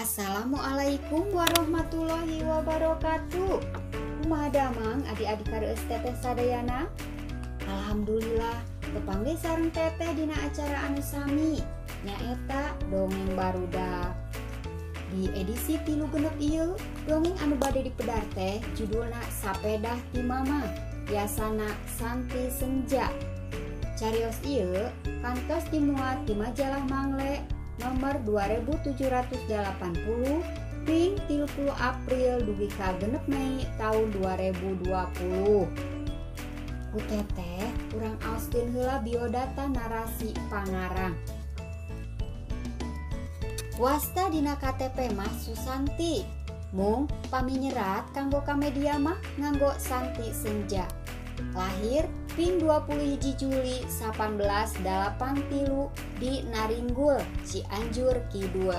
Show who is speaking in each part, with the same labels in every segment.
Speaker 1: Assalamualaikum warahmatullahi wabarakatuh. Kumaha damang adik-adik kareueus teteh sadayana? Alhamdulillah kepanggih sareng teteh dina acara anu sami nyaeta dongeng barudak. Di edisi 36 ieu, dongeng anu bade dipedar teh judulna Sapedah ti Mamah, yasana Santi Senja. Carios ieu kantos dimuat di majalah Mangle nomor 2780 ping 30 April dugi ka 6 Mei tahun 2020. Ku teteh urang aoskeun heula biodata narasi pangarang. Wasta dina KTP mah Susanti, mung paminyerat kanggo ka media mah nganggo Santi Senja. Lahir ping 21 Juli 1883 di Naringgul, Cianjur Kidul.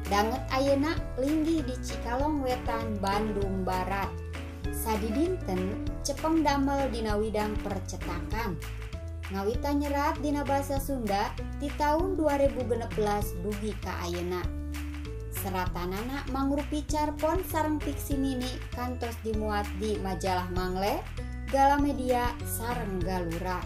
Speaker 1: Danget ayeuna linggih di Cikalong Wetan, Bandung Barat. Sadidinten cepeng damel dina widang percetakan. Ngawitan nyerat dina basa Sunda di tahun 2016 dugi ka ayeuna. Seratanana mangrupi carpon sareng fiksi mini kantos dimuat di majalah Mangle, Galamedia sareng Galura.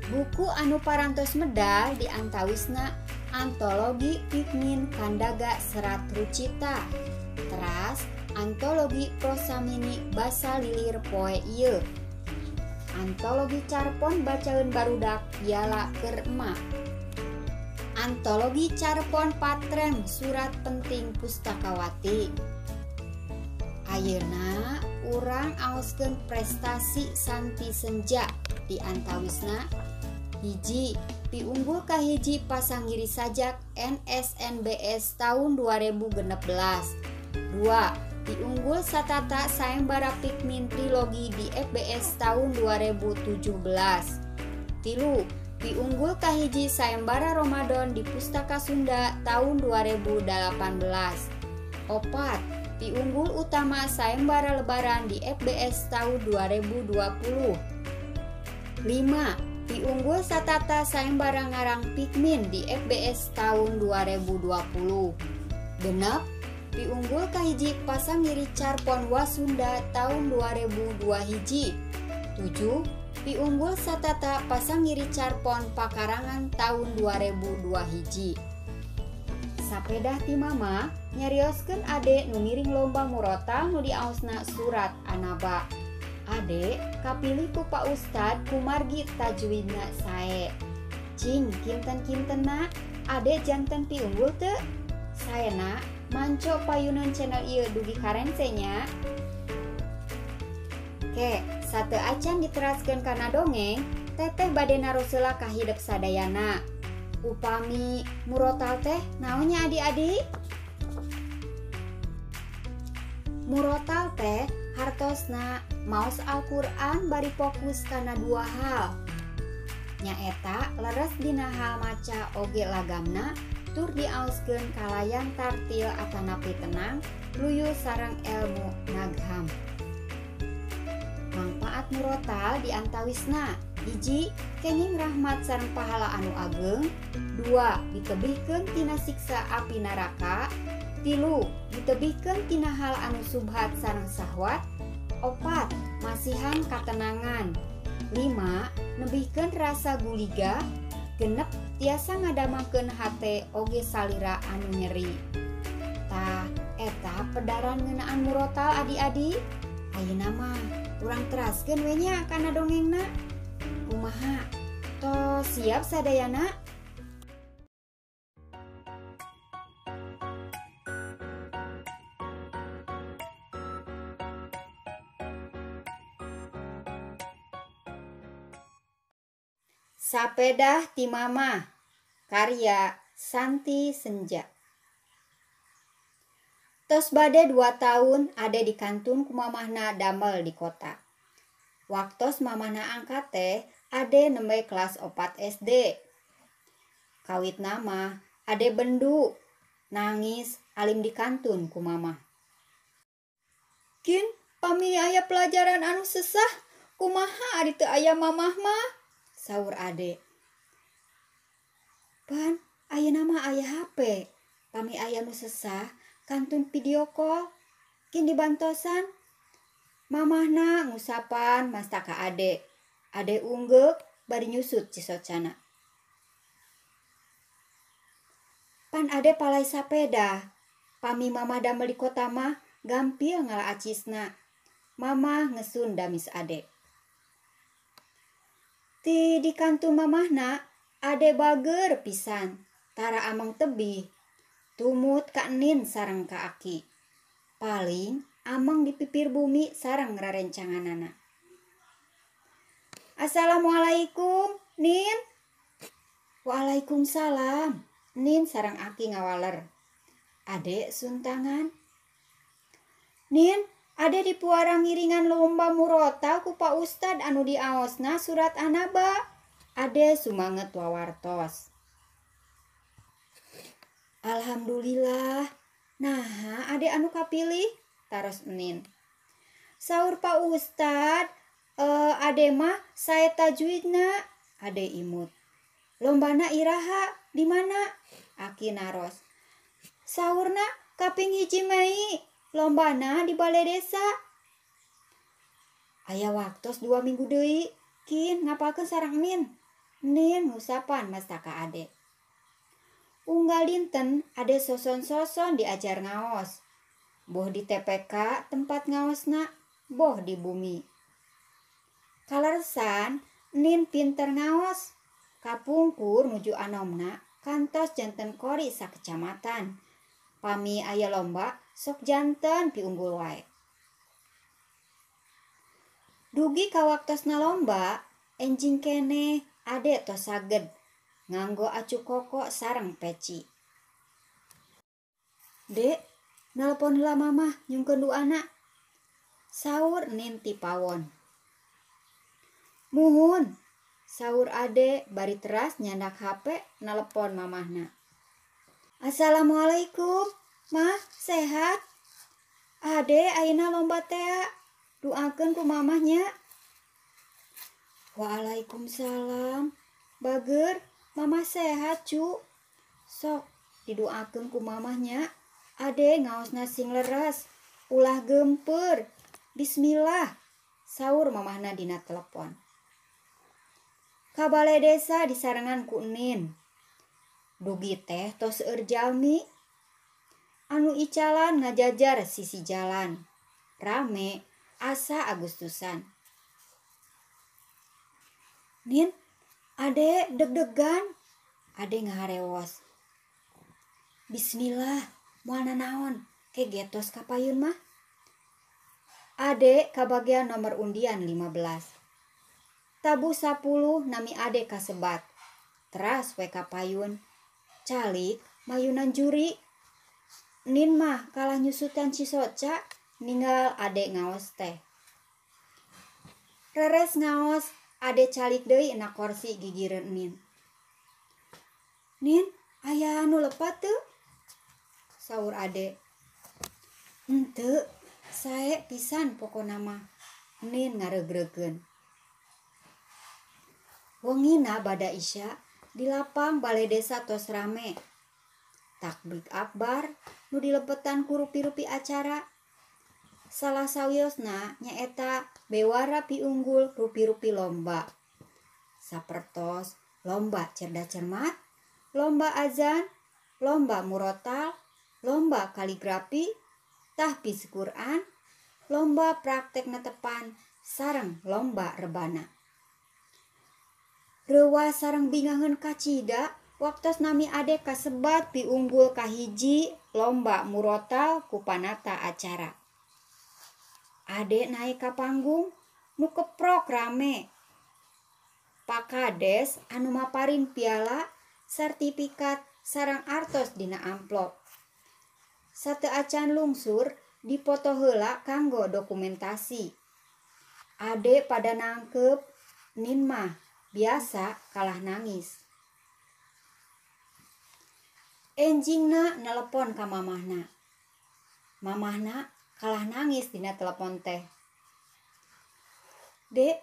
Speaker 1: Buku anu parantos medal di antawisna Antologi Pikmin Kandaga Serat Rucita, teras Antologi Prosa Mini Basa Lilir Poe Ieu, Antologi Carpon Bacaeun Barudak Piala Keur Emak, Antologi Carpon Patrem Surat Penting Pustakawati. Ayeuna urang aoskeun prestasi Santi Senja di antawisna hiji piunggul kahiji pasanggiri sajak NSNBS tahun 2016, 2 piunggul satata sayembara Pikmin trilogi di FBS tahun 2017, 3 piunggul kahiji sayembara Ramadan di Pustaka Sunda tahun 2018, 4 piunggul utama sayembara Lebaran di FBS tahun 2020, 5 piunggul satata sayembara ngarang Pikmin di FBS tahun 2020, 6 piunggul kahiji pasangiri Carpon Wasunda tahun 2021, 7 piunggul satata pasangiri Carpon Pakarangan tahun 2021. Sapedah ti Mama nyarioskeun ade nu ngiring lomba murotal nu diaosna surat Anaba. Ade kapilih ku Pak Ustad kumargi tajwidna sae. Cing kinten-kintenna ade janten piunggul teu? Saena manco payunan channel ieu dugi karense nya. Ke, sateu acan diteraskeun kana dongeng, teteh bade naros heula ka hidep sadayana. Upami murotal teh naonnya adik-adik? Murotal teh hartosna maos Al-Qur'an bari fokus kana dua hal. Nyaeta leres dina hal maca oge lagamna tur diaoskeun kalayan tartil atanapi tenang luyu sareng ilmu nagham. Mangpaat murotal di antawisna hiji kenging rahmat sareng pahala anu ageng, 2 ditebihkeun tina siksa api neraka, 3 ditebihkeun tina hal anu subhat sareng sahwat, 4 masihan katenangan, 5 nebihkeun rasa guliga, 6 tiasa ngadamangkeun hate oge salira anu nyeri. Tah eta pedaran ngeunaan murotal adik-adik. Ayeuna mah urang teraskeun we nya kana dongengna. Kumaha? Tos siap sadayana? Sapedah ti Mamah, karya Santi Senja. Tos bade 2 tahun ade di kantun ku mamahna damel di kota. Waktos mamahna angkat teh ade nembe kelas 4 SD. Kawit nama ade bendu nangis alim di kantun ku mamah. Kin pami aya pelajaran anu sesah kumaha ari teu aya mamah mah, saur ade. Pan ayeuna mah aya HP. Pami aya nu sesah kantun video call kin dibantosan. Mamahna ngusapan masta ka ade. Ade unggeuk bari nyusut cisocana. Pan ade palai sapeda. Pami mama damel di kota mah gampil ngala acisna. Mamah ngesun damis ade. Ti di kantun mamahna ade bager pisan tara amang tebih. Tumut ka Nin sareng ka aki. Paling amang di pipir bumi sareng rarencanganana. Assalamualaikum, Nin. Waalaikumsalam. Nin sareng aki ngawaler. Ade suntangan. Nin, ade dipuarang ngiringan lomba murotal ku Pak Ustad anu diaosna surat Anaba. Ade sumanget wawartos. Alhamdulillah. Nah, ade anu kapilih taros Nin. Saur Pak Ustad, ade mah saya tajwidna, ade imut. Lombana iraha di mana? Aki naros. Saurna kaping 1 Mei, lombana di balai desa. Aya waktos 2 minggu deui, kin ngapalkeun sareng Nin. Nin ngusapan mastaka ade. Unggal dinten ade soson-soson diajar ngaos. Boh di TPK tempat ngaosna, boh di bumi. Kaleresan Nin pinter ngaos. Kapungkur nuju anomna kantos janten kori sakecamatan. Pami aya lomba sok janten piunggul wae. Dugi ka waktosna lomba, enjing keneh ade tos saged nganggo acu koko sareng peci. Dek, nelpon heula mamah nyungkeun duana. Saur Nin ti pawon. Muhun, saur ade bari teras nyandak HP nelepon mamahna. Assalamualaikum, mah sehat? Ade ayeuna lomba tea, duakeun ku mamahnya. Waalaikumsalam. Bager, mamah sehat cu. Sok didoakeun ku mamahnya. Ade ngaosna sing leres, ulah gempeur. Bismillah, saur mamahna dina telepon. Ka balai desa disarengan ku Nin. Dugi teh tos seueur jalmi. Anu icalan ngajajar sisi jalan. Rame asa Agustusan. Nin, ade deg-degan. Ade ngaharewos. Bismillah, moal nanaon, ke getos ka payun mah. Ade kabagian nomor undian 15. Tabuh 10 nami ade kasebat. Teras we ka payun. Calik mayunan juri. Nin mah kalah nyusutan cisoca ninggal ade ngaos teh. Reres ngaos ade calik deui na korsi gigireun Nin. Nin, aya anu lepat teu? Saur ade. Henteu, sae pisan pokona mah. Nin ngareugreugkeun. Wengina bada isya di lapang balai desa tos rame. Takbir akbar nu dilepetan ku rupi-rupi acara. Salah sawiosna nyaeta bewara piunggul rupi-rupi lomba. Sapertos lomba cerdas cermat, lomba azan, lomba murotal, lomba kaligrafi, tahfiz Quran, lomba praktek netepan, sareng lomba rebana. Reuwas sareng bingaheun kacida waktos nami ade kasebat piunggul kahiji lomba murotal ku panata acara. Ade naik ka panggung nu keprok rame. Pak Kades anu maparin piala, sertifikat sareng artos dina amplop. Sateu acan lungsur dipoto heula kanggo dokumentasi. Ade pada nangkep, Nin mah biasa kalah nangis. Enjingna nelepon ka mamahna. Mamahna kalah nangis dina telepon teh. Dek,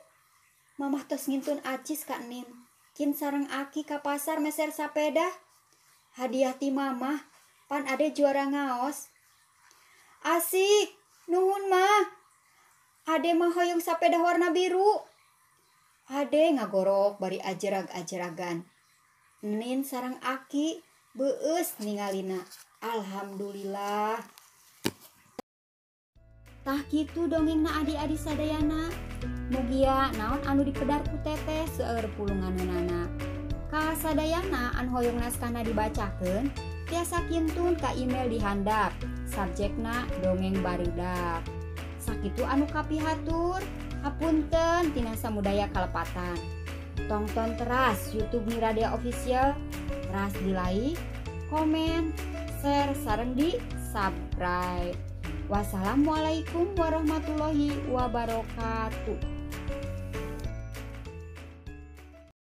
Speaker 1: mamah tos ngintun acis ka Nin. Kin sareng aki ka pasar meser sapeda. Hadiah ti mamah Pan Ade juara ngaos. Asik, nuhun mah. Ade mah hoyong sapeda warna biru. Ade ngagorok bari ajerag-ajeragan. Nin sareng Aki beueus ningalina. Alhamdulillah. Tah kitu dongengna adi-adi sadayana. Mugia naon anu dipedar ku teteh seueur pulunganeunana. Ka sadayana anu hoyong naskahna dibacakeun tiasa kintun ka email di handap. Subjekna dongeng barudak. Sakitu anu kapihatur, hapunten tina samudaya kalepatan. Tongton teras YouTube Miradea Official, teras di like, komen, share, sareng di subscribe. Wassalamualaikum warahmatullahi wabarakatuh.